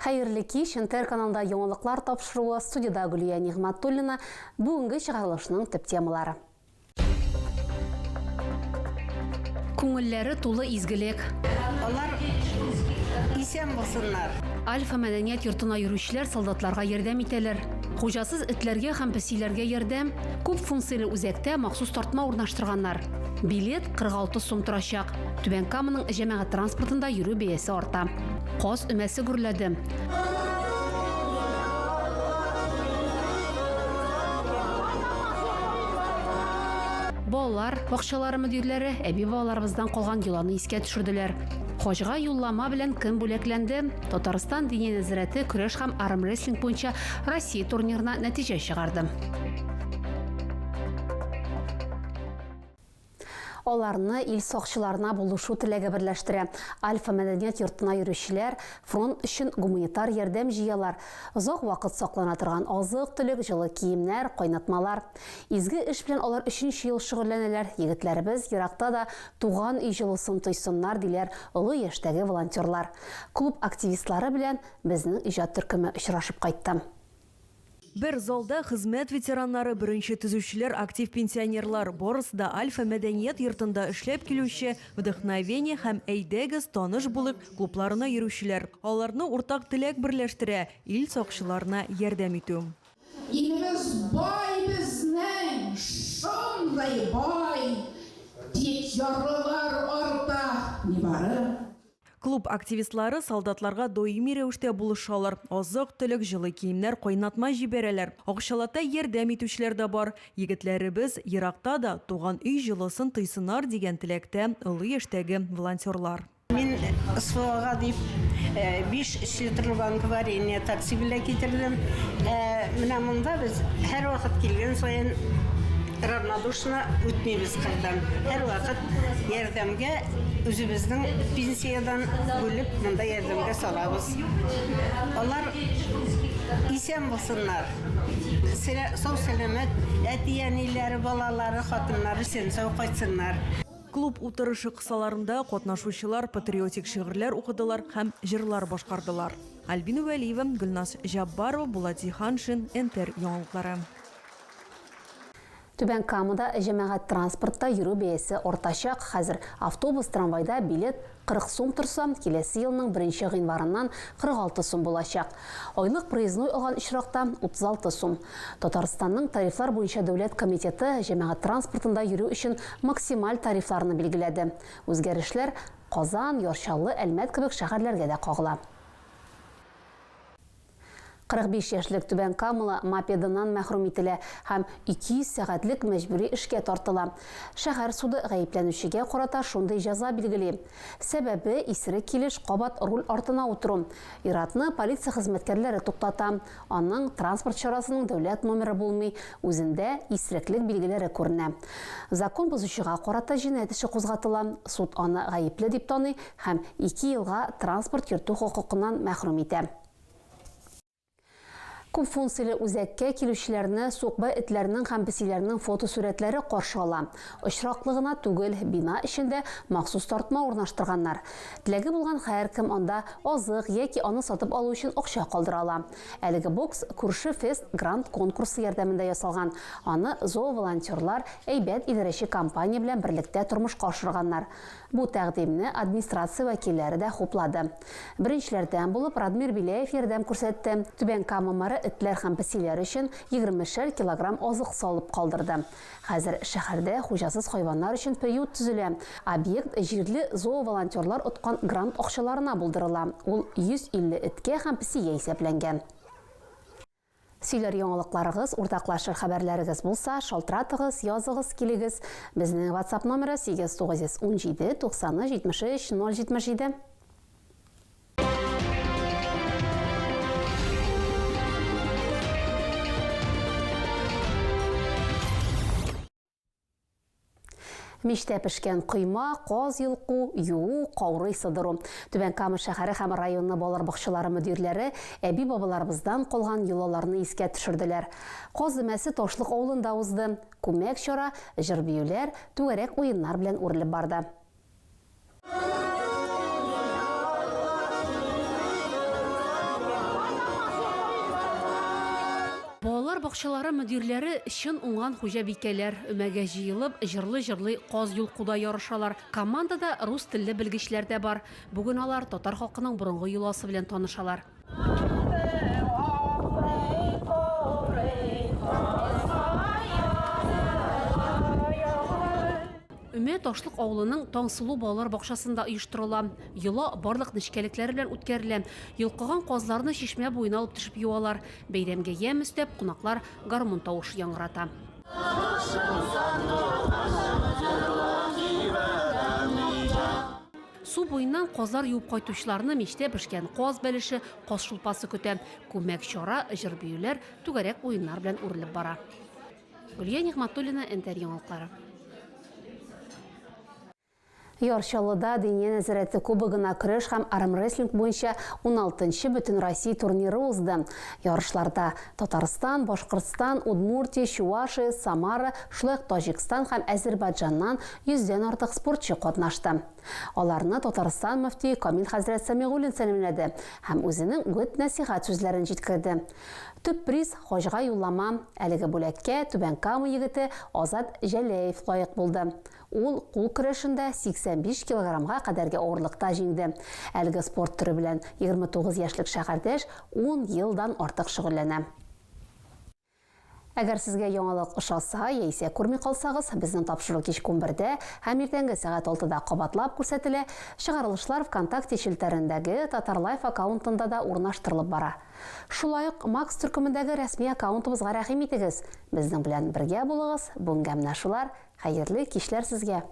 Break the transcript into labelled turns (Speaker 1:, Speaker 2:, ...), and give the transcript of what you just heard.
Speaker 1: Хәерле кич, НТР каналында яңалыклар тапшыруы, студиядә Гөлия Нигъмәтуллина. Бүгенге чыгарылышның төп темалары.
Speaker 2: Күңелләре тулы изгелек.
Speaker 3: Алар исән булсыннар.
Speaker 2: Альфа мәдәният йортына йөрүчеләр солдатларга ярдәм итәләр. Хуҗасыз этләргә һәм песиләргә ярдәм. Күп функцияле үзәктә махсус тартма урнаштырганнар. Билет 46 сум торачак. Түбән Каманың җәмәгать транспортында йөрү бәясе арта. Каз өмәсе гөрләде. Балалар бакчалары мөдирләре әби-бабаларыбыздан калган йоланы искә төшерделәр. Хаҗга юллама белән кем бүләкләнде? Татарстан Диния нәзарәте көрәш һәм армрестлинг буенча Россия турнирына нәтиҗә чыгарды.
Speaker 1: Аларны ил сакчыларына булышу теләге берләштерә. Альфа мәдәният йортына йөрүчеләр фронт өчен гуманитар ярдәм җыялар. Озак вакыт саклана торган азык-төлек, җылы киемнәр, кайнатмалар. Изге эш белән алар өченче ел шөгыльләнәләр. Егетләребез еракта да туган өй җылысын тойсыннар, диләр олы яшьтәге волонтерлар. Клуб активистлары белән безнең иҗат төркеме очрашып кайтты.
Speaker 4: Бер залда хезмәт ветераннары, беренче төзүчеләр, актив пенсионерлар, барысы да Альфа мәдәният йортында эшләп килүче Вдохновение һәм Әйдәгез, таныш булыйк клубларына йөрүчеләр. Аларны уртак теләк берләштерә, ил сакчыларына ярдәм итү.
Speaker 5: Илебез бай безнең, шундый бай, тик ярлылар арта нибары.
Speaker 4: Клуб активистлары солдатларга даими рәвештә булышалар, азык-төлек, җылы киемнәр, кайнатма җибәрәләр. Акчалата ярдәм итүчеләр дә бар. Егетләребез еракта да туган өй җылысын тойсыннар дигән теләктә олы яшьтәге волонтерлар.
Speaker 3: Мин СВОга дип 5 литрлы банка варенье такси белән китердем. Ә менә монда без һәрвакыт килгән саен равнодушно үтмибез кырдан. Һәрвакыт ярдәмгә үзебезнең пенсиядән бүлеп монда ярдәмгә салабыз. Алар исән булсыннар. Сау сәламәт әти-әниләре, балалары, хатыннары исән-сау кайтсыннар.
Speaker 4: Клуб утырышы кысаларында катнашучылар патриотик шигырьләр укыдылар һәм җырлар башкардылар. Альбина Вәлиева, Гөлназ Җаббарова, Булат Зиһаншин, НТР яңалыклары.
Speaker 1: Түбән Камада җәмәгать транспортта йөрү бәясе артачак. Хәзер автобус, трамвайда билет 40 сум торса, киләсе елның беренче гыйнварыннан 46 сум булачак. Айлык проездной алган очракта, 36 сум. Татарстанның Тарифлар буенча дәүләт комитеты җәмәгать транспортында йөрү өчен максималь тарифларны билгеләде. Үзгәрешләр Казан, Яр Чаллы, Әлмәт кебек шәһәрләргә дә кагыла. 45 яшьлек Түбән Камалы мопедыннан мәхрүм ителә һәм 200 сәгатьлек мәҗбүри эшкә тартыла. Шәһәр суды гаепләнүчегә карата шундый җәза билгели. Сәбәбе, исерек килеш кабат руль артына утыру. Ир-атны полиция хезмәткәрләре туктата. Аның транспорт чарасының дәүләт номеры булмый, үзендә исереклек билгеләре күренә. Закон бозучыга карата җинаять эше кузгатыла. Суд аны гаепле дип таный һәм ике елга транспорт йөртү хокукыннан мәхрүм итә. Күп функцияле үзәккә килүчеләрне сукбай этләрнең һәм песиләрнең фотосурәтләре каршы ала. Очраклы гына түгел, бина эчендә махсус тартма урнаштырганнар. Теләге булган һәркем анда азык яки аны сатып алу өчен акча калдыра ала. Әлеге бокс Күрше фест грант конкурсы ярдәмендә ясалган. Аны зооволонтерлар Әйбәт идарәче компания белән берлектә тормышка ашырганнар. Бу тәкъдимне администрация вәкилләре дә хуплады. Беренчеләрдән булып Радмир Беляев ярдәм күрсәтте. Түбән Кама мэры этләр һәм песиләр өчен егермешәр килограмм азык салып калдырды. Хәзер шәһәрдә хуҗасыз хайваннар өчен приют төзелә. Объект җирле зооволонтерлар откан грант акчаларына булдырыла. Ул 150 эткә һәм песигә исәпләнгән. Сөйләр яңалыкларыгыз, уртаклашыр хәбәрләрегез булса, шалтыратыгыз, языгыз, килегез. Безнең WhatsApp номеры 8917 93 73 077. Мичтә пешкән койма, каз йолку, юу, каурый сыдыру. Түбән Кама шәһәре һәм районы балалар бакчалары мөдирләре әби-бабаларыбыздан калган йолаларны искә төшерделәр. Каз өмәсе Ташлык авылында узды. Күмәк чара җыр-биюләр, түгәрәк уеннар белән үрелеп барды.
Speaker 2: Балалар бакчалары мөдирләре чын уңган хуҗабикәләр. Өмәгә җыелып, җырлый-җырлый каз йолкуда ярышалар. Командада рус телле белгечләр дә бар. Бүген алар татар халкының борынгы йоласы белән танышалар. Өмә Ташлык авылының Таңсылу балалар бакчасында оештырыла. Йола барлык нечкәлекләре белән үткәрелә. Йолкыган казларны чишмә буена алып төшеп юалар. Бәйрәмгә ямь өстәп, кунаклар гармун тавышы яңгырата. Су буеннан казлар юып кайтучыларны мичтә пешкән каз бәлеше, каз шулпасы көтә. Күмәк чара җыр-биюләр, түгәрәк уеннар белән үрелеп бара. Гөлия Нигъмәтуллина, НТР яңалыклары.
Speaker 1: Яр Чаллыда Диния нәзарәте кубогына көрәш һәм армрестлинг буенча уналтынчы Бөтенроссия турниры узды. Ярышларда Татарстан, Башкортстан, Удмуртия, Чувашия, Самара, шулай ук Таҗикстан һәм Әзербайҗаннан йөздән артык спортчы катнашты. Аларны Татарстан мөфтие Камил хәзрәт Сәмигуллин сәламләде һәм үзенең үгет-нәсыйхәт сүзләрен җиткерде. Төп приз, хаҗга юллама. Әлеге бүләккә Түбән Кама егете Азат Җәләев лаек булды. Ул кул көрәшендә 85 килограммга кадәрге авырлыкта җиңде. Әлеге спорт төре белән 29 яшьлек шәһәрдәш ун елдан артык шөгыльләнә. Әгәр сезгә яңалык ошаса яисә күрми калсагыз, безнең тапшыру кичке унбердә һәм иртәнге сәгать алтыда кабатлап күрсәтелә, чыгарылышлар ВКонтакте челтәрендәге Татарлайф аккаунтында да урнаштырылып бара. Шулай ук Макс төркемендәге рәсми аккаунтыбызга рәхим итегез! Безнең белән бергә булыгыз, бүгенгә менә шулар, хәерле кичләр сезгә!